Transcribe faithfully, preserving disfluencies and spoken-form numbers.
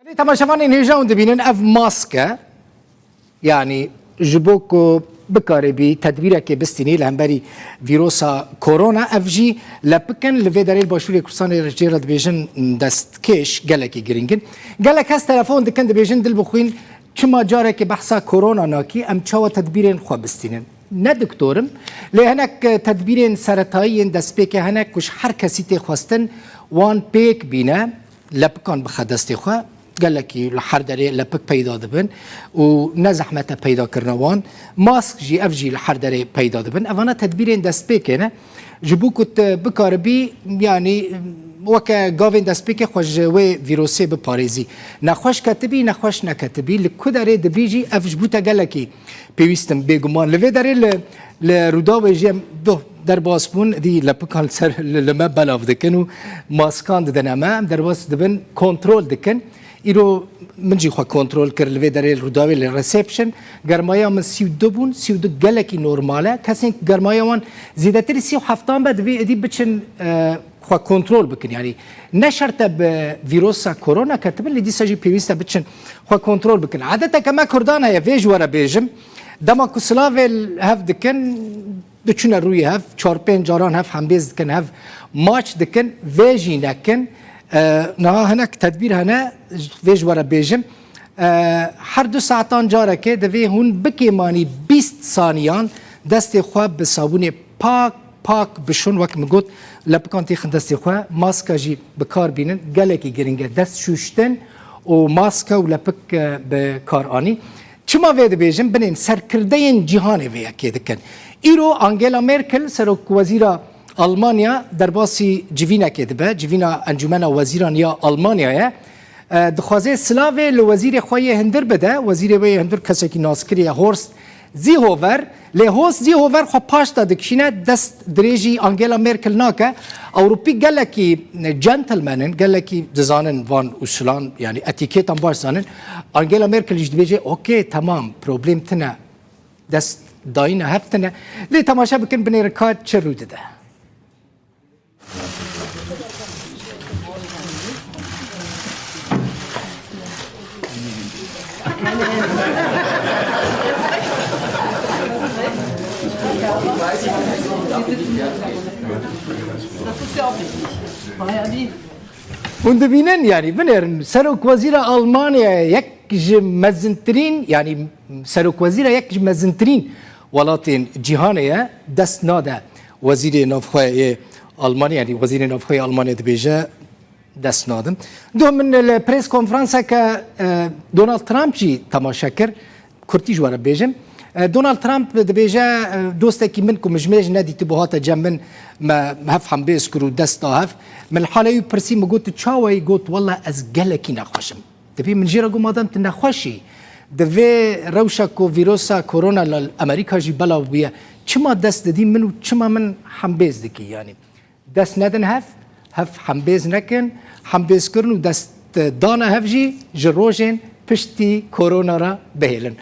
Lê temaşevanên hêja hûn dibînin ev mask e. Yanî ji bo ku bikarê bî tedbîrekê bistînî li hemberî vîrosa korona, ev jî lepik in. Li vê derê li Başûrê Kurdistanê jê re dibêjin destkêş gelekî girîng in. Gelek kes telefon dikin, dibêjin, Dilbixwîn, çima carekê behsa korona nakî? Em çawa tedbîrên xwe bistînin? Ne doktor im, lê hinek, e, tedbîrên seretayî yên destpêkê hene ku ji her kesî tê xwestin wan pêk bîne, lepikan bixe destê xwe. Gelekî li her derê lepik peyda dibin û ne zehmet e peydakirina wan. Mask jî, ev jî li her derê peyda dibin. Evana tedbîrên destpêkê ne. Ji bo ku tu bikaribî, yanî, weke gavên destpêkê xwe ji wê vîrosê biparêzî. Nexweş ketibî, nexweş neketibî, li ku derê dibî jî ev ji bo te gelekî pêwîst in. Bêguman li vê derê li, li Rûdawê jî em doh derbas bûn, dî lepikan li ser li, li me belav dikin û maskan didine me. Em derbas dibin, kontrol dikin. Îro min jî xwe kontrol kir li vê derê li Rûdawê li reception. Germaya min sî û du bûn, sî û du gelekî normal e. Kesên ku germaya wan zêdetirî sî û heftan be, divê êdî biçin, e, xwe kontrol bikin. Yanî ne şert e bi vîrosa korona ketibin, lê dîsa jî pêwîst e biçin xwe kontrol bikin. Edeteke me Kurdan heye, vê ji we re bêjim. Dema ku silavê hev dikin, diçûne rûyê hev, çar pênc caran hev hembêz dikin, hev maç dikin, vê jî nekin. E, niha hinek tedbîr hene, vê ji we re bêjim. E, her du saetan carekê divê hûn bikêmanî bîst saniyan destê xwe bi sabûnê pak pak bişon. Wek min got, lepikan têxin destê xwe, maska jî bi kar bînin, gelekî giring e. Dest şûştin û maska û lepik, e, bi kar anî. Çima vê dibêjim? Binên serkirdeyên cîhanê vê yekê dikin. Îro Angela Merkel, serokwezîra Almanya, derbasî civînekê dibe, civîna Encûmena Wezîran ya Almanyayê. E, dixwaze silavê li wezîrê xwe yê hundir bide. Wezîrê wê yê hundir kesekî naskirî ye, Horst Seehofer. Lê Horst Seehofer xwe paş de dikişîne, dest dirêjî Angela Merkel nake. Ewropî gelekî gentleman in, gelekî dizanin van usulan, yanî etîketan baş zanin. Angela Merkel jî dibêje, "Okey, temam, problem tine." Dest dayîne hev tine. Lê temaşe bikin binêre ka çi rû dide. Hûn dibînin, yanî binêrin, serokwezîra Almanyayê yek ji mezintirîn, yanî serokwezîra yek ji mezintirîn welatên cîhanê ye, dest nade wezîrê navxwe yê Almanya, yanî wezîrê navxwe yê Almanya dibêje, dest nadim. Doh min li press konferanseke, e, Donald Trump jî temaşe kir. Kurtî ji we re bêjim. E, Donald Trump dibêje, e, dostekî min ku min ji mêj nedîtibû hate cem min, me hev hembêz kir û dest da hev. Min li halê wî pirsî, min got, "Tu çawa yî?" Got, "Wele ez gelekî nexweş im." Dibî min jê re got, "Madem tu nexweş î, di vê rewşa ku vîrosa korona li Amerîka jî belav bûye, çima dest didî min û çima min hembêz dikî?" Yanî dest nedin hev, hev hembêz nekin, hembêzkirin û dest dana hev jî ji rojên piştî korona re bihêlin.